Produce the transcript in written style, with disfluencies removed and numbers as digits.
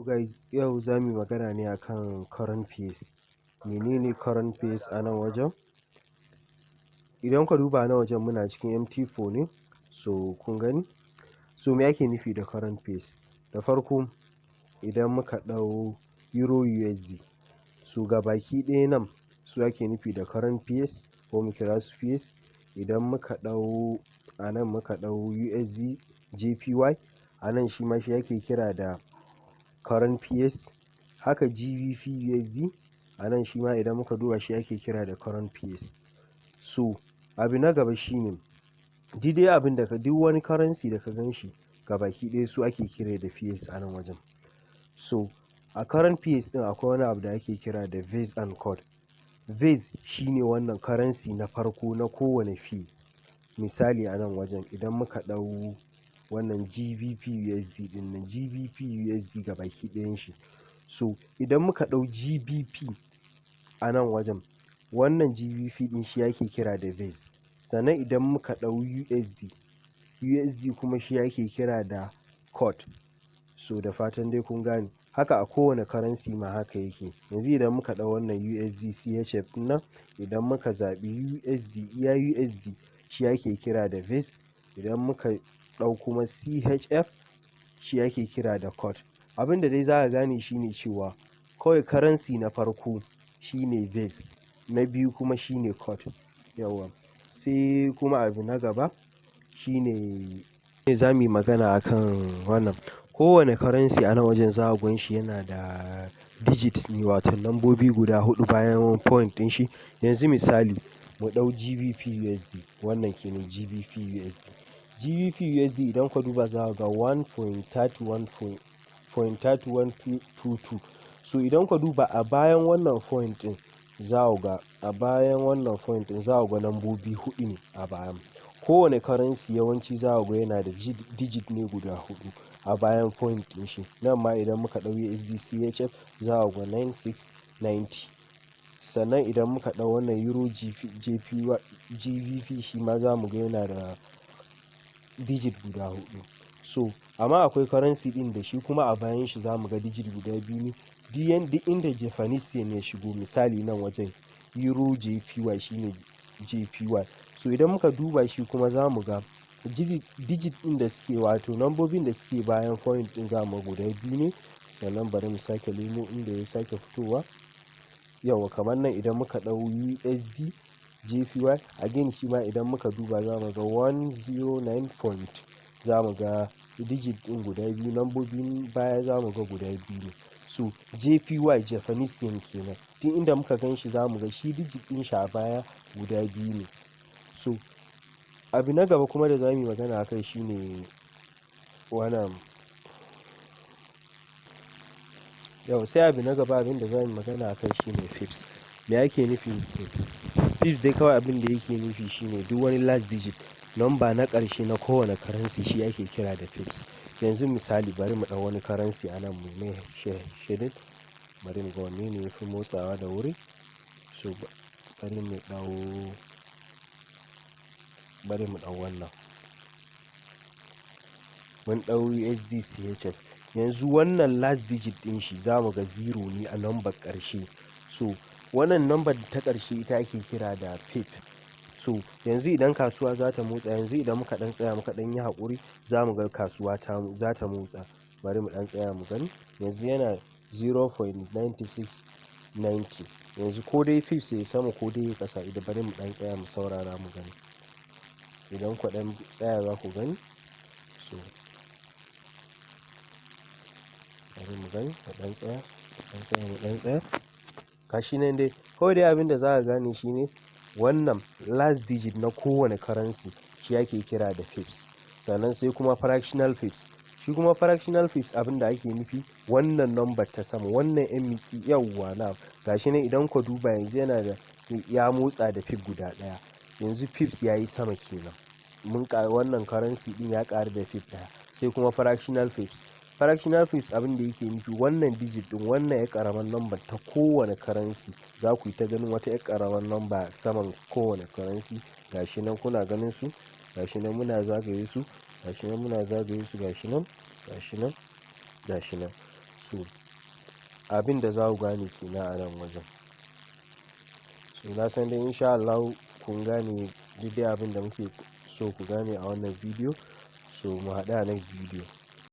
Hello guys, yau za mu yi magana ne akan current pairs. Menene current pairs a nan wajen? Idan ka duba nan wajen, muna cikin MT4 ne, so kun gani? So me ake nufi da current pairs? Da farko, idan muka ɗau Euro USD, so gabaki ɗaya nan su ake nufi da current pairs, ko mu kira su pairs. Idan muka ɗau a nan, muka ɗau USD JPY, a nan shi ma shi ake kira da current pairs. Haka GBP USD, a nan shi ma idan muka duba, shi ake kira da current pairs. So abu na gaba shine duk dai abin da ka duk wani currency da ka gan shi, gabaki ɗaya su ake kira da pairs a nan wajen. So a current pairs ɗin akwai wani abu da ake kira da base and quote. Base shine wannan currency na farko na kowane pair. Misali, a nan wajen idan muka ɗau wannan GBP USD ɗin nan, GBP USD gabaki ɗayan shi. So idan muka ɗau GBP a nan wajen, wannan GBP ɗin shi ake kira da base. Sannan idan muka ɗau USD, USD kuma shi ake kira da quote. So da fatan dai kun gane. Haka a kowane currency ma haka yake. Yanzu idan muka ɗau wannan USD CHF ɗin nan, idan muka zaɓi USD, iya USD shi ake kira da base. Idan muka ɗau kuma CHF, shi ake kira da quote. Abin da dai za ka gane shine cewa kawai currency na farko shine base, na biyu kuma shine quote. Yauwa. Sai kuma abu na gaba shine za mu yi magana akan wannan. Kowane currency a nan wajen za ku gan shi yana da digits ne, wato lambobi guda huɗu bayan point ɗin shi. Yanzu misali, mu ɗau GBP USD, wannan kenan GBP USD. GBP USD, idan ka duba za ka ga 1.31.3122. So idan ka duba a bayan wannan point ɗin, za ku ga a bayan wannan point ɗin za ku ga lambobi huɗu ne a bayan. Kowane currency yawanci za ku ga yana da digit ne guda huɗu a bayan point ɗin shi. Nan ma idan muka ɗau USD CHF, za ku ga 9690. Sannan idan muka ɗau wannan Euro JPY GBP, shi ma za mu ga yana da digit guda huɗu. So amma akwai currency ɗin da shi kuma a bayan shi za mu ga digit guda biyu ne. Duk inda Japanese yen ya shigo, misali nan wajen Euro JPY shine JPY. So idan muka duba shi kuma, za mu ga digit ɗin da suke, wato lambobin da suke bayan point ɗin, za mu ga guda biyu ne. Sannan bari mu sake nemo inda ya sake fitowa. Yauwa, kamar nan idan muka ɗau USD JPY again, shi ma idan muka duba za mu ga 109 point, za mu ga digit ɗin guda biyu, lambobin baya za mu ga guda biyu ne. So JPY, Japanese yen kenan. Duk inda muka gan shi, za mu ga shi digit ɗin shi a baya guda biyu ne. So abu na gaba kuma da za mu yi magana a kai shine wannan. Yau sai abu na gaba, abin da za mu yi magana a kai shine pips. Me ake nufi da pips? Dai kawai abin da yake nufi shine duk wani last digit, number na ƙarshe na kowane currency, shi ake kira da pips. Yanzu misali, bari mu ɗau wani currency a nan mu mai shading. Bari mu ga wanne ne yafi motsawa da wuri. So bari mu ɗau wannan. Mun ɗau USD CHF. Yanzu wannan last digit ɗin shi za mu ga zero ne a number ƙarshe. So wannan number ta ƙarshe ita ake kira da pip. So yanzu idan kasuwa za ta motsa, yanzu idan muka ɗan tsaya, muka ɗan yi haƙuri, za mu ga kasuwa za ta motsa. Bari mu ɗan tsaya mu gani. Yanzu yana 0.9690. Yanzu ko dai pips yayi sama ko dai yayi ƙasa, idan bari mu ɗan tsaya mu saurara mu gani. Idan ku ɗan tsaya za ku gani. So bari mu gani, mu ɗan tsaya, mu ɗan tsaya, mu ɗan tsaya. Gashi nan dai, kawai dai abin da za ka gane shine wannan last digit na kowane currency shi ake kira da pips. Sannan sai kuma fractional pips. Shi kuma fractional pips, abin da ake nufi, wannan number ta sama, wannan yan mitsi. Yauwa, na gashi nan, idan ka duba yanzu yana da ya motsa da pip guda ɗaya. Yanzu pips yayi sama kenan. Mun wannan currency din ya ƙaru da pip ɗaya. Sai kuma fractional pips. Fractional pips, abin da yake nufi, wannan digit din, wannan ya ƙaramin number ta kowane currency, za ku yi ta ganin wata ya ƙaramin number saman kowane currency. Gashi nan kuna ganin su, gashi nan muna zagaye su, gashi nan muna zagaye su, gashi nan, gashi nan, gashi nan. So So abin da za ku gane kenan a nan wajen. So na san dai insha Allahu kun gane duk dai abin da muke so ku gane a wannan bidiyo. So mu haɗu a next video.